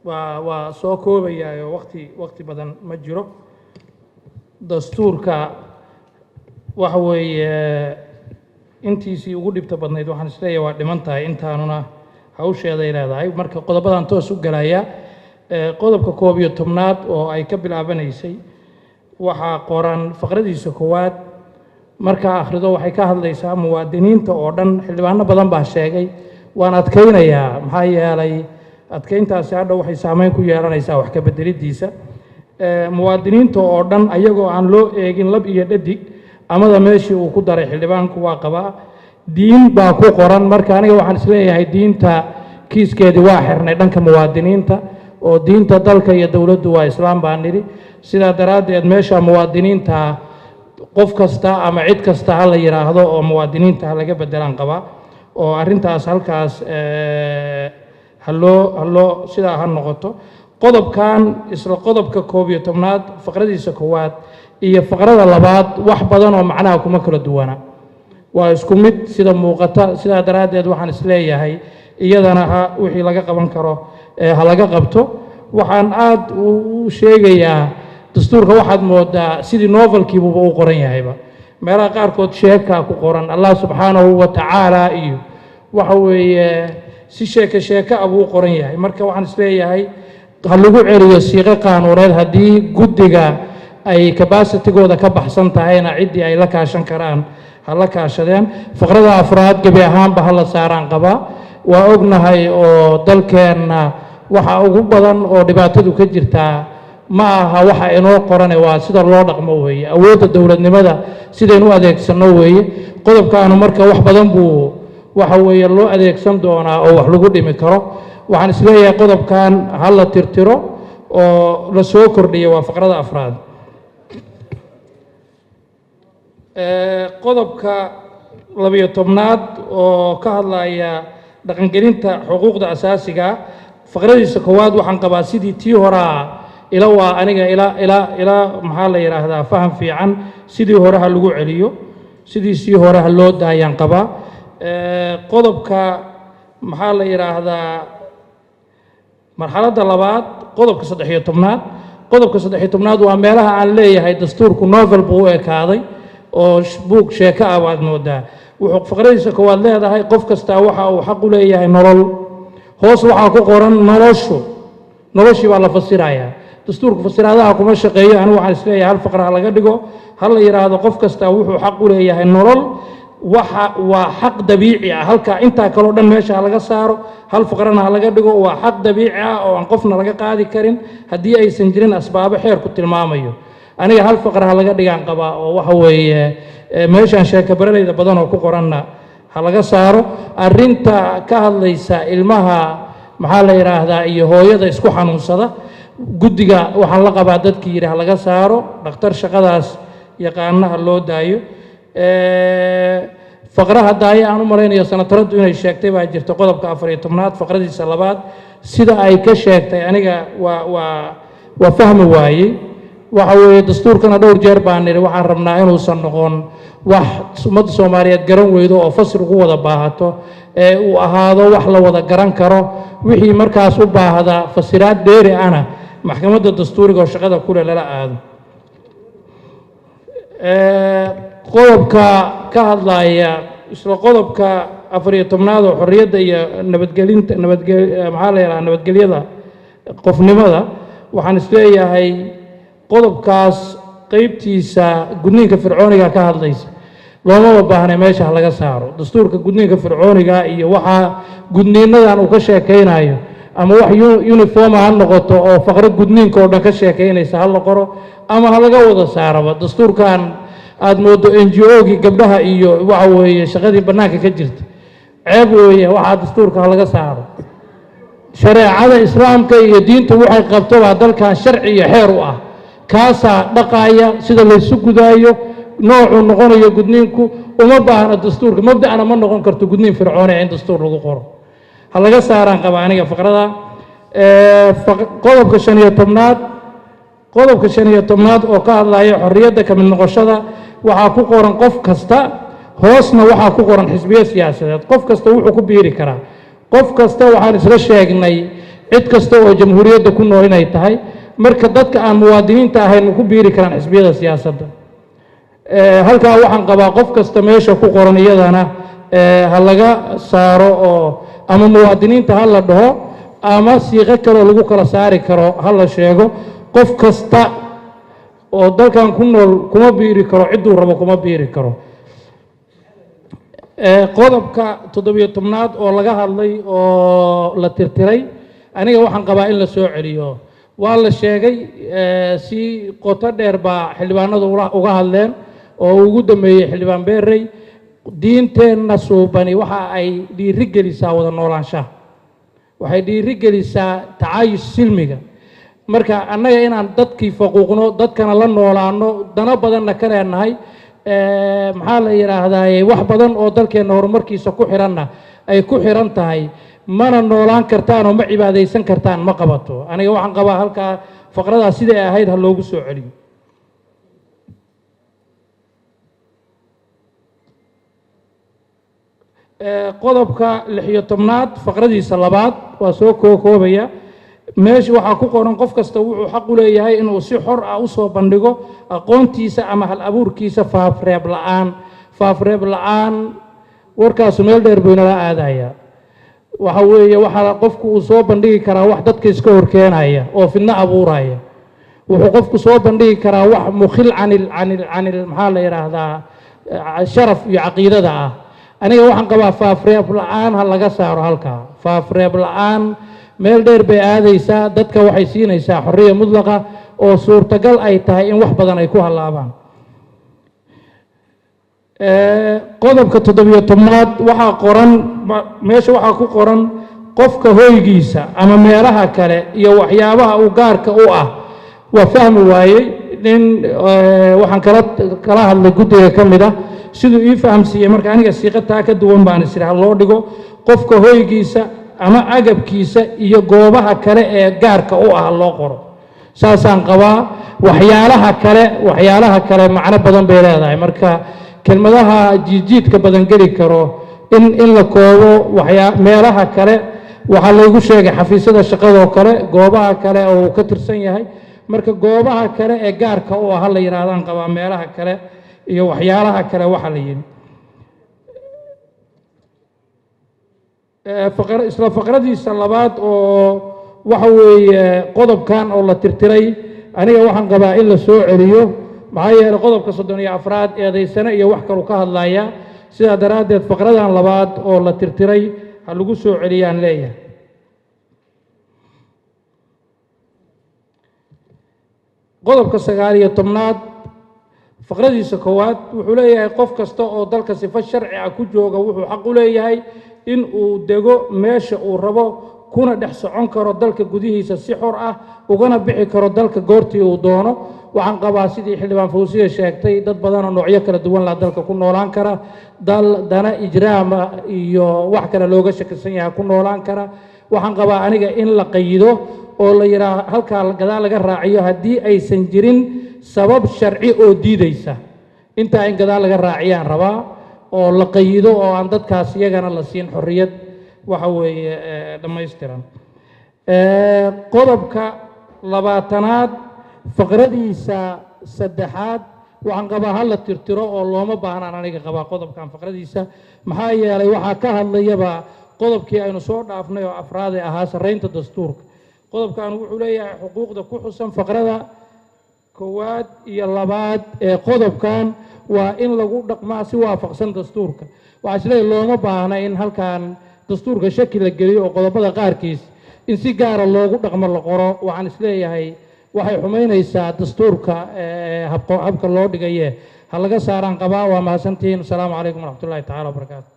Waa soo koobayaayo, waqti badan ma jiro. Dastuurka waxa weeye intiisii ugu dhibta badnayd waxaan isleeyahay waa dhiman tahay, intaanuna hawsheeday leedahay. Marka qodobadan toos u galaya. Qodobka 11aad oo ay ka bilaabanaysay waxaa qoran faqradiisa koowaad. Markaa akhrido, waxay ka hadlaysaa muwaadiniinta oo dhan. Xildhibaano badan baa sheegay, waan adkaynayaa, maxaa yeelay adkayntaasi hadha waxay saameyn ku yeelanaysaa wax ka bedelidiisa. Muwaadiniinta oo dhan ayagoo aan loo eegin lab iyo dhadig, amada meeshii uu ku daray xildhibaanku waa qabaa. Diin baa ku qoran. Marka aniga waxaan isleeyahay diinta kiiskeedii waa xirnay dhanka muwaadiniinta, oo diinta dalka iyo dowladdu waa Islaam baan nidhi. Sidaa daraaddeed meesha muwaadiniinta qof kasta ama cid kasta ha la yidhaahdo oo muwaadiniinta ha laga bedelaan qabaa, oo arrintaas halkaas haloo sidaa ha noqoto. Qodobkan, isla qodobka 11aad faqradiisa koowaad iyo faqrada labaad wax badan oo macnaha kuma kala duwana, waa isku mid sida muuqata. Sidaa daraaddeed waxaan isleeyahay iyadana ha wixii laga qaban karo ha laga qabto. Waxaan aad u sheegayaa, dastuurka waxaad moodaa sidii novelkiibuba u qoran yahayba. Meelaha qaarkood sheekaa ku qoran, Allah subxaanahu wa tacaala, iyo waxa weeye si sheeke sheeke ah buu u qoran yahay. Marka waxaan isleeyahay ha lagu celiyo siiqo qaanuuneed. Haddii guddiga ay capacitygooda ka baxsan tahayna, ciddii ay la kaashan karaan ha la kaashadeen. Faqrada afraad gebi ahaanba ha la saaraan qabaa. Waa ognahay oo dalkeenna waxa ugu badan oo dhibaatadu ka jirtaa ma aha waxa inoo qorane, waa sida loo dhaqmo weeye, awoodda dowladnimada sidaynu u adeegsanno weeye. Qodobkaanu marka wax badan buu waxa weeye loo adeegsan doonaa oo wax lagu dhimi karo. Waxaan isleeyahay qodobkan ha la tirtiro oo la soo kordhiyo, waa faqrada afraad. Qodobka 12aad oo ka hadlaya dhaqangelinta xuquuqda asaasiga, faqradiisa koowaad waxaan qabaa sidii tii horaa ila waa aniga ila maxaa la yidhaahdaa, faham fiican, sidii hore ha lagu celiyo, sidii sii hore ha loo daayaan qabaa. Qodobka maxaa la yidhaahdaa, marxaladda labaad, qodobka 13aad. Qodobka 13aad waa meelaha aan leeyahay dastuurku novel buu u ekaaday oo buug sheeko ah baad moodaa. Wuxuu faqradiisa koowaad leedahay qof kastaa waxa uu xaq u leeyahay nolol. Hoos waxaa ku qoran noloshu, noloshii baa la fasirayaa. Dastuurku fasiraadaha kuma shaqeeyo. Anigu waxaan isleeyahay hal faqra ha laga dhigo, ha la yidhaahdo qof kastaa wuxuu xaq u leeyahay nolol, waxa waa xaq dabiici ah. Halka intaa kaleo dhan meesha ha laga saaro, hal faqrana ha laga dhigo: waa xaq dabiici ah oo aan qofna laga qaadi karin haddii aysan jirin asbaabo xeerku tilmaamayo. Aniga hal faqra ha laga dhigaan qabaa, oo waxa weeye meeshaan sheeko baralayda badan oo ku qoranna ha laga saaro. Arrinta ka hadlaysa ilmaha maxaa la yidhaahdaa iyo hooyada isku xanuunsada, guddiga waxaan la qabaa dadkii yidhi ha laga saaro, dhakhtar shaqadaas yaqaanaha loo daayo. Faqraha daaye aan u malaynayo sanataraddu inay sheegtay baa jirta, qodobka 14aad faqradiisa labaad. Sida ay ka sheegtay aniga waa fahmi waayey. Waxa weeye dastuurkana dhowr jeer baan nidhi waxaan rabnaa inuusan noqon wax ummadda Soomaaliyeed garan weydo oo fasir ugu wada baahato, ee uu ahaado wax la wada garan karo. Wixii markaas u baahda fasiraad dheeri ana maxkamadda dastuuriga oo shaqada kule lala aado. Qodobka ka hadlaya, isla qodobka 14aad oo xorriyadda iyo nabadgelinta, maxaa la yidhaha, nabadgelyada qofnimada, waxaan isleeyahay qodobkaas qeybtiisa gudniinka fircooniga ka hadlaysa loomaba baahnay, meesha ha laga saaro dastuurka gudniinka fircooniga iyo waxaa gudniinadan uu ka sheekaynayo. Ama wax uniform ha noqoto oo faqro gudniinka oo dhan ka sheekaynaysa ha la qoro, ama ha laga wada saaraba dastuurkan. Aad moodo NGO-gii gabdhaha iyo waxa weeye shaqadii bannaanka ka jirta. Ceeb weeye waxaa, dastuurka ha laga saaro. Shareecada Islaamka iyo diinta waxay qabto baa dalkan sharci iyo xeer u ah, kaasaa dhaqaaya sida laysu gudaayo, noocuu noqonayo gudniinku. Uma baahna dastuurka, mabda'na ma noqon karto gudniin fircooni in dastuur lagu qoro. Ha laga saaraan qaba aniga faqrada. Qodobka 15aad, qodobka 15aad oo ka hadlaya xorriyadda ka mid noqoshada, waxaa ku qoran qof kasta, hoosna waxaa ku qoran xisbiyo siyaasadeed. Qof kasta wuxuu ku biiri karaa qof kasta. Waxaan isla sheegnay Cid kasta oo jamhuuriyadda ku nool inay tahay. Marka dadka aan muwaadiniinta ahayn ma ku biiri karaan xisbiyada siyaasadda? Halkaa waxaan qabaa qof kasta meesha ku qoran iyadana ha laga saaro, oo ama muwaadiniinta ha la dhaho ama siiqo kaloo lagu kala saari karo ha la sheego. Qof kasta oo dalkan ku nool kuma biiri karo, cidduu rabo kuma biiri karo. Qodobka 17aad oo laga hadlay oo la tirtiray, aniga waxaan qabaa in la soo celiyo. Waa la sheegay, si qoto dheer baa xildhibaanadu uga hadleen oo ugu dambeeyey xildhibaan Beerey. Diinteenna suubani waxa ay dhiiri gelisaa wada noolaanshaha, waxay dhiiri gelisaa tacaayush silmiga. Marka annaga inaan dadkii faquuqno, dadkana la noolaano, dano badanna ka leenahay, maxaa la yidhaahdaa, wax badan oo dalkeenna horumarkiisa ku xiranna ay ku xiran tahay, mana noolaan kartaan oo ma cibaadaysan kartaan, ma qabato. Aniga waxaan qabaa halkaa faqradaas siday ahayd ha loogu soo celiyo. Qodobka 16aad faqradiisa labaad waa soo kookoobaya. Meesha waxaa ku qoran qof kasta wuxuu xaq u leeyahay inuu si xor ah usoo bandhigo aqoontiisa ama hal abuurkiisa faafreeb la'aan. Faafreeb la'aan warkaasu meel dheer buu inala aadaya. Waxa weeye, waxaa qofku uu soo bandhigi karaa wax dadka iska horkeenaya oo fidno abuuraya. Wuxuu qofku soo bandhigi karaa wax mukhil canil maxaa la yidhaahdaa, sharaf iyo caqiidada ah. Aniga waxaan qabaa faafreeb la'aan ha laga saaro halkaa. Faafreeb la'aan meel dheer bay aadaysaa. Dadka waxay siinaysaa xorriya mudlaqa oo suurtagal ay tahay in wax badan ay ku hallaabaan. Qodobka 17aad waxaa qoran, meesha waxaa ku qoran qofka hoygiisa ama meelaha kale iyo waxyaabaha uu gaarka u ah. Waa fahmi waayey nin waxaan kala hadlay guddiga ka mid ah siduu ii fahamsiiyey. Marka aniga siiqo taa ka duwan baan isiri ha loo dhigo: qofka hoygiisa ama agabkiisa iyo goobaha kale ee gaarka u ah loo qoro. Saasaan qabaa. Waxyaalaha kale macno badan bay leedahay. Marka kelmadaha jiidjiidka badan geli karo in la koobo. Waxyaa meelaha kale waxaa laygu sheegay xafiisyada shaqadoo kale, goobaha kale oo uu ka tirsan yahay. Marka goobaha kale ee gaarka u ah ha la yidhaahdaan qabaa, meelaha kale iyo waxyaalaha kale waxa la yidhi. Isla faqradiisa labaad oo waxa weeye qodobkan oo la tirtiray, aniga waxaan qabaa in la soo celiyo. Maxaa yeelay qodobka 34aad eedaysane iyo wax kalu ka hadlaya. Sidaa daraaddeed faqradan labaad oo la tirtiray ha lagu soo celiyaan leeyahay. Qodobka 19aad faqradiisa koowaad wuxuu leeyahay qof kasta oo dalka sifo sharci ah ku jooga wuxuu xaq u leeyahay in uu dego meesha uu rabo, kuna dhex socon karo dalka gudihiisa si xor ah, ugana bixi karo dalka goortii uu doono. Waxaan qabaa sidii xildhibaan Fawsiya sheegtay, dad badan oo noocyo kala duwan laa dalka ku noolaan kara, dal dana ijraama iyo wax kale looga shakisan yahay ku noolaan kara. Waxaan qabaa aniga in la qayido oo la yidhaah halkaa gadaal laga raaciyo haddii aysan jirin sabab sharci oo diideysa. Intaa in gadaal laga raaciyaan rabaa oo la qayido oo aan dadkaas iyagana la siin xorriyad waxa weeye dhammaystiran. Qodobka 20aad faqradiisa saddexaad waxaan qabaa ha la tirtiro oo looma baahnaan aniga qabaa qodobkan faqradiisa. Maxaa yeelay waxaa ka hadlayaba qodobkii aynu soo dhaafnay oo afraade ahaa sarreynta dastuurka. Qodobkan wuxuu leeyahay xuquuqda ku xusan faqrada koowaad iyo labaad ee qodobkan waa in lagu dhaqmaa si waafaqsan dastuurka. Waxaa isleeyahay looma baahna in halkan dastuurka shaki la geliyo oo qodobada qaarkiis in si gaara loogu dhaqmo la qoro. Waxaan isleeyahay waxay xumaynaysaa dastuurka habka loo dhigaye. Ha laga saaraan qabaa. Waa mahadsantihiin. Asalaamu calaykum waraxmatullaahi tacaala wabarakaatu.